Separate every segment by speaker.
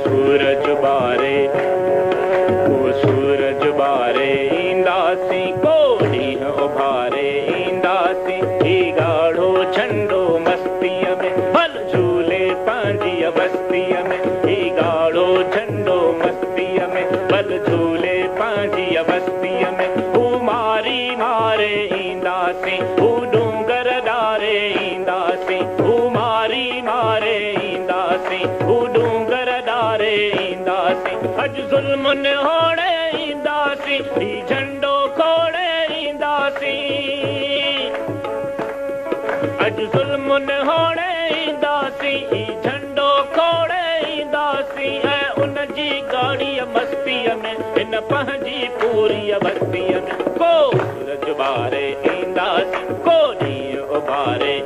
Speaker 1: سورج ٻاري، ڪو سورج ٻاري اينداسين، ڪو ڏينهن اڀاري اينداسين. هي ڳاڙهو جهنڊو مستيء ۾ ڀل جهولي پنهنجيء وستيء ۾. هي ڳاڙهو جهنڊو مستيء ۾ ڀل جهولي پنهنجيء وستيء ۾. هو ماري ماري اينداسين، هو ڏونگر ڏاري اينداسين. هو ماري ماري اينداسين، هو ڏونگر ڏاري اينداسين. اڄ ظلم نهوڙي اينداسين، هي جهنڊو کوڙي اينداسين. اڄ ظلم نهوڙي اينداسين، هي جهنڊو کوڙي اينداسين. ۽ ان جي ڳاڙهيء مستيء ۾ هن پنهنجي پوريء وستيء ۾ ڪو سورج ٻاري اينداسين، ڪو ڏينهن اڀاري،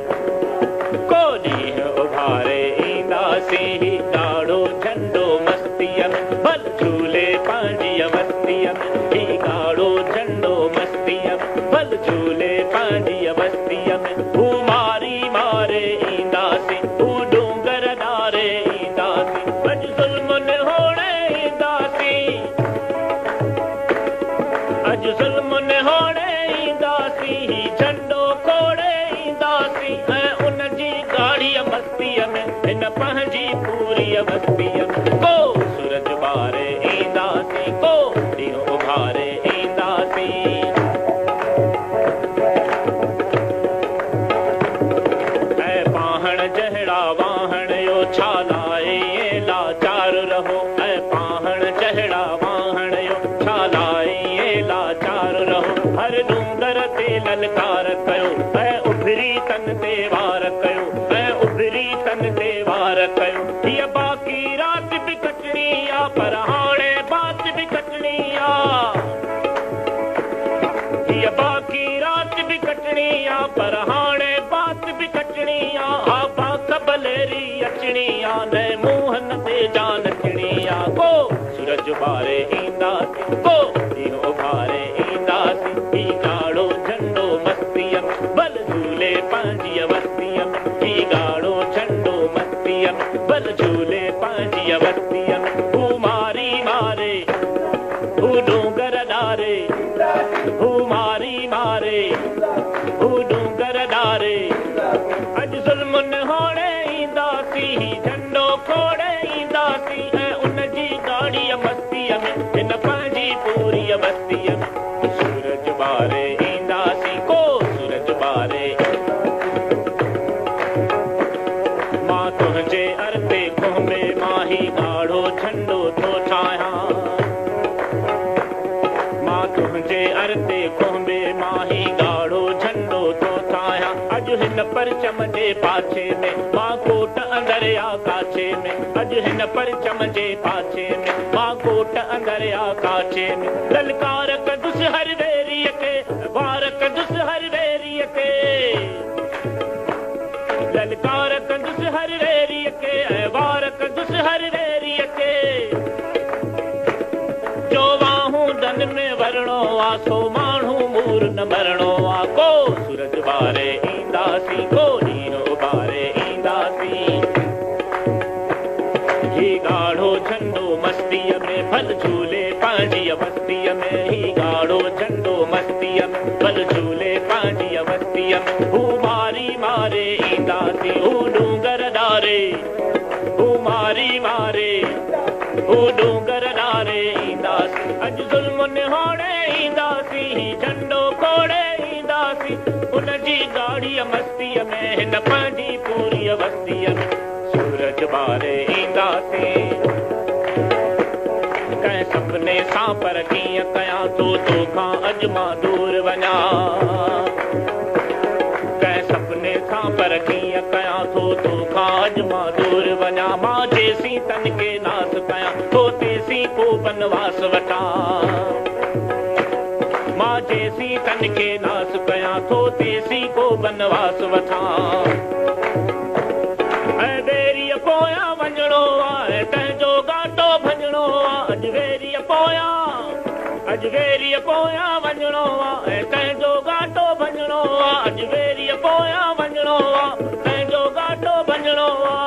Speaker 1: ڪو ڏينهن اڀاري اينداسين. هي ڳاڙهو جهنڊو مستيء ۾ ڀل جهولي پنهنجيء وستيء ۾. هي ڳاڙهو جهنڊو مستيء ۾ ڀل جهولي پنهنجيء وستيء ۾. هو ماري ماري اينداسين، هو ڏونگر ڏاري اينداسين. اڄ ظلم نهوڙي اينداسين، اڄ ظلم نهوڙي اينداسين. هي جهنڊو کوڙي اينداسين. ۽ ان جي ڳاڙهيء مستيء ۾ هن پنهنجي پوريء وستيء ۾ ڪو سورج ٻاري اينداسين، ڪو ڏينهن اڀاري اينداسين. اي پاهڻ جهڙا واهڻ يو ڇا لاء ائين لاچار رهو. اي پاهڻ جهڙا واهڻ يو ڇا لاء ائين لاچار رهو. هر ڏونگر تي للڪار ڪيو، اي اڀري تن تي وار ڪيو. اي اڀري تن تي وار ڪيو. هيء باقي رات به ڪٽڻي آ، پر هاڻي بات به ڪٽڻي آ. هيء باقي رات به ڪٽڻي آ، پر هاڻي بات به ڪٽڻي آ. ها باک ڀليري اچڻي آ، نئين منهن تي جان اچڻي آ. ڪو سورج ٻاري اينداسين، ڪو ڏينهن اڀاري اينداسين. هي ڳاڙهو جهنڊو مستيء ۾ ڀل جهولي پنهنجيء وستيء ۾. هي ڳاڙهو جهنڊو مستيء ۾ ڀل جهولي پنهنجيء وستيء ۾. هو ماري ماري، هو ڏونگر ڏاري. هو ماري ماري، هو ڏونگر ڏاري. اڄ ظلم نهوڙي اينداسين، هي جهنڊو کوڙي اينداسين. ۽ ان جي ڳاڙهيء مستيء ۾ هن پنهنجي پوريء وستيء ۾ سورج ٻاري اينداسين، ڪو سورج ٻاري. مان تنهنجي ارتي کنڀي مان هي ڳاڙهو جهنڊو ٿو ٺاهيان. مان تنهنجي ارتي کنڀي مان هي ڳاڙهو جهنڊو ٿو ٺاهيان. اڄ هن پرچم جي پاڇي ۾ مان ڪوٽ اندر آ ڪاڇي ۾. اڄ هن پرچم جي پاڇي ۾ مان ڪوٽ اندر آ ڪاڇي ۾. للڪار ڪندس هر ويريء کي، وار ڪندس هر ويريء کي. للڪار ڪندس هر ويريء کي ۽ وار ڪندس هر ويريء کي. جو واهون دن ۾ ورڻو آ، سو ماڻهو مور نه مرڻو آ. ڪو سورج ٻاري اينداسين، ڪو ڏينهن اڀاري اينداسين. هي ڳاڙهو جهنڊو مستيء ۾ ڀل جهولي پنهنجيء وستيء ۾. هي ڳاڙهو جهنڊو مستيء ۾ ڀل جهولي پنهنجيء وستيء ۾. هو ماري ماري اينداسين، هو ڏونگر ڏاري. هو ماري ماري، هو ڏونگر ڏاري اينداسين. اڄ ظلم نهوڙي اينداسين، هي جهنڊو کوڙي اينداسين. ان جي ڳاڙهيء مستيء ۾ هن پنهنجي پوريء وستيء ۾ سورج ٻاري اينداسين. ڪنهن سپني سان پر ڪيئن ڪيان ٿو توکان اڄ مان دور وڃان. ڪنهن سپني سان پر ڪيئن ڪيان ٿو توکان اڄ مان دور وڃان. مان جيسين تن کي ناس ڪيان ٿو تيسين ڪو بنواس وٺان. مان جيسين تن کي ناس ڪيان ٿو تيسين ڪو بنواس وٺان. اي ويريء پويان وڃڻو آ ۽ تنهنجو ڳاٽو ڀڃڻو آ. اڄ ويريء پويان، اڄ ويريء پويان وڃڻو آ ۽ تنهنجو ڳاٽو ڀڃڻو آ. اڄ ويريء پويان وڃڻو آ، تنهنجو ڳاٽو ڀڃڻو آ.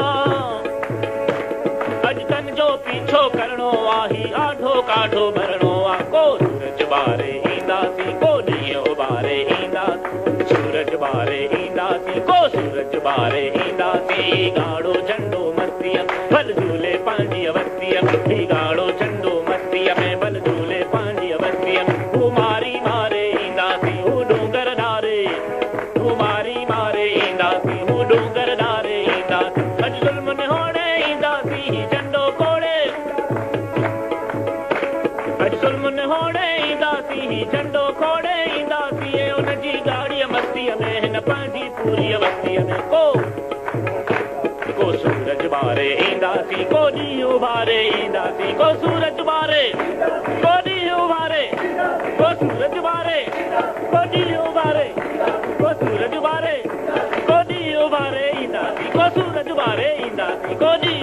Speaker 1: اڄ تن جو. ڇو ڪرڻو آ هي آڍو ڪاڍو ڀرڻو آ ڪو سورج ٻاري اينداسين ڪو ڏينهن اڀاري اينداسين سورج ٻاري اينداسين ڪو سورج ٻاري اينداسين هي ڳاڙهو جهنڊو مستيء ۾ ڀل جهولي پنهنجيء وستيء ۾ هي ڳاڙهو جهنڊو مستيء ۾ ڀل جهولي پنهنجيء وستيء ۾ هو ماري ماري اينداسين هو ڏونگر ڏاري هو ماري ماري اينداسين هو ڏونگر ڏاري اينداسين اڄ ظلم نهوڙي اينداسين هي جهنڊو کوڙي اڄ ظلم نهوڙي اينداسين هي جهنڊو کوڙي اينداسين ۽ ان جي ڳاڙهيء مستيء ۾ هن پنهنجي پوريء وستيء ۾ ڪو ڪو سورج ٻاري اينداسين ڪو ڏينهن اڀاري اينداسين ڪو سورج ٻاري ڪو ڏينهن اڀاري ڪو سورج ٻاري ڪو ڏينهن اڀاري ڪو سورج ٻاري ڪو ڏينهن اڀاري اينداسين ڪو سورج ٻاري اينداسين ڪو ڏينهن.